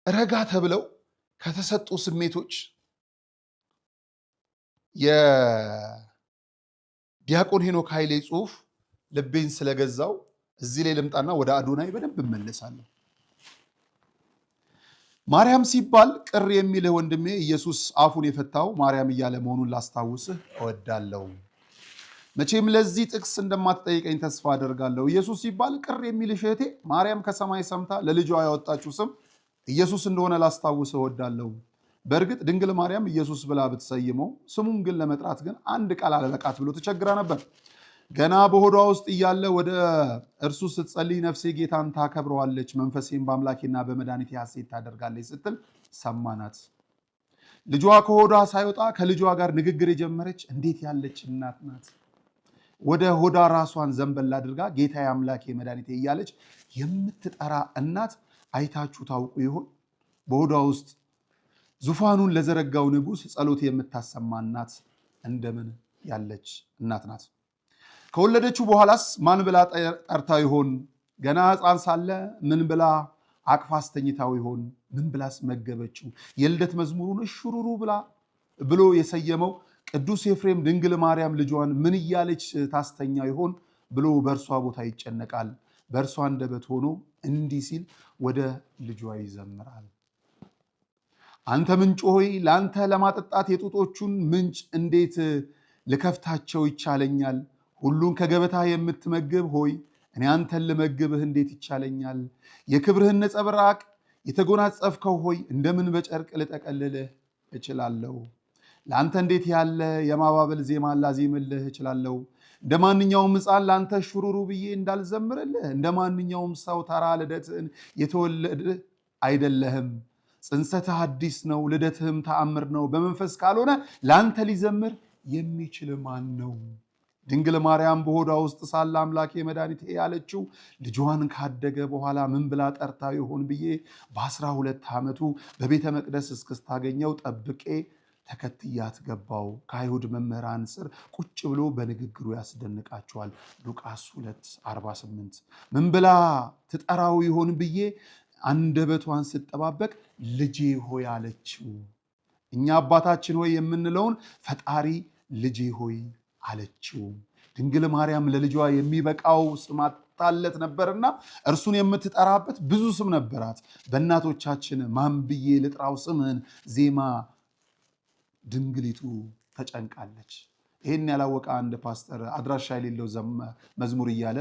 ረጋ ተብለው ከተሰጡ ስሜቶች የዲያቆን ሄኖክ ኃይሌ ጽሁፍ ልቤን ስለገዛው እዚህ ላይ ልምጣና ወደ አዶናይ በደንብ እመለሳለሁ። ማርያም ሲባል ቅር የሚልህ ወንድሜ፣ ኢየሱስ አፉን የፈታው ማርያም እያለ መሆኑን ላስታውስህ እወዳለሁ። መቼም ለዚህ ጥቅስ እንደማትጠይቀኝ ተስፋ አደርጋለሁ። ኢየሱስ ሲባል ቅር የሚልሽ እህቴ፣ ማርያም ከሰማይ ሰምታ ለልጇ ያወጣችው ስም ኢየሱስ እንደሆነ ላስታውስህ እወዳለሁ። በእርግጥ ድንግል ማርያም ኢየሱስ ብላ ብትሰይመው ስሙን ግን ለመጥራት ግን አንድ ቃል አለበቃት ብሎ ተቸግራ ነበር። ገና በሆዷ ውስጥ እያለ ወደ እርሱ ስትጸልይ ነፍሴ ጌታን ታከብረዋለች፣ መንፈሴም በአምላኬና በመድኃኒቴ ሐሴት ታደርጋለች ስትል ሰማናት። ልጇ ከሆዷ ሳይወጣ ከልጇ ጋር ንግግር የጀመረች እንዴት ያለች እናት ናት! ወደ ሆዷ ራሷን ዘንበል አድርጋ ጌታዬ፣ አምላኬ፣ መድኃኒቴ እያለች የምትጠራ እናት አይታችሁ ታውቁ ይሆን? በሆዷ ውስጥ ዙፋኑን ለዘረጋው ንጉሥ ጸሎት የምታሰማ እናት እንደምን ያለች እናት ናት! ከወለደችው በኋላስ ማን ብላ ጠርታው ይሆን? ገና ሕፃን ሳለ ምን ብላ አቅፋ አስተኝታው ይሆን? ምን ብላስ መገበችው? የልደት መዝሙሩን እሹሩሩ ብላ ብሎ የሰየመው ቅዱስ ኤፍሬም ድንግል ማርያም ልጇን ምን እያለች ታስተኛው ይሆን ብሎ በእርሷ ቦታ ይጨነቃል። በእርሷ አንደበት ሆኖ እንዲህ ሲል ወደ ልጇ ይዘምራል። አንተ ምንጭ ሆይ፣ ለአንተ ለማጠጣት የጡጦቹን ምንጭ እንዴት ልከፍታቸው ይቻለኛል? ሁሉን ከገበታ የምትመግብ ሆይ፣ እኔ አንተን ልመግብህ እንዴት ይቻለኛል? የክብርህን ነጸብራቅ የተጎናጸፍከው ሆይ፣ እንደምን በጨርቅ ልጠቀልልህ እችላለሁ? ለአንተ እንዴት ያለ የማባበል ዜማ ላዜምልህ እችላለሁ? እንደ ማንኛውም ሕፃን ለአንተ ሹሩሩ ብዬ እንዳልዘምርልህ፣ እንደ ማንኛውም ሰው ተራ ልደትህን የተወለድህ አይደለህም። ጽንሰትህ አዲስ ነው፣ ልደትህም ተአምር ነው። በመንፈስ ካልሆነ ለአንተ ሊዘምር የሚችል ማን ነው? ድንግል ማርያም በሆዷ ውስጥ ሳለ አምላኬ መድኃኒቴ ያለችው ልጇን ካደገ በኋላ ምን ብላ ጠርታ ይሆን ብዬ በ12 ዓመቱ በቤተ መቅደስ እስክስታገኘው ጠብቄ ተከትያት ገባው። ከአይሁድ መምህራን ስር ቁጭ ብሎ በንግግሩ ያስደንቃቸዋል። ሉቃስ 2:48። ምን ብላ ትጠራው ይሆን ብዬ አንደበቷን ስጠባበቅ ልጄ ሆይ አለችው። እኛ አባታችን ሆይ የምንለውን ፈጣሪ ልጄ ሆይ አለችው። ድንግል ማርያም ለልጇ የሚበቃው ስም አጥታለት ነበርና እርሱን የምትጠራበት ብዙ ስም ነበራት። በእናቶቻችን ማን ብዬ ልጥራው ስምህን ዜማ ድንግሊቱ ተጨንቃለች። ይህን ያላወቀ አንድ ፓስተር አድራሻ የሌለው መዝሙር እያለ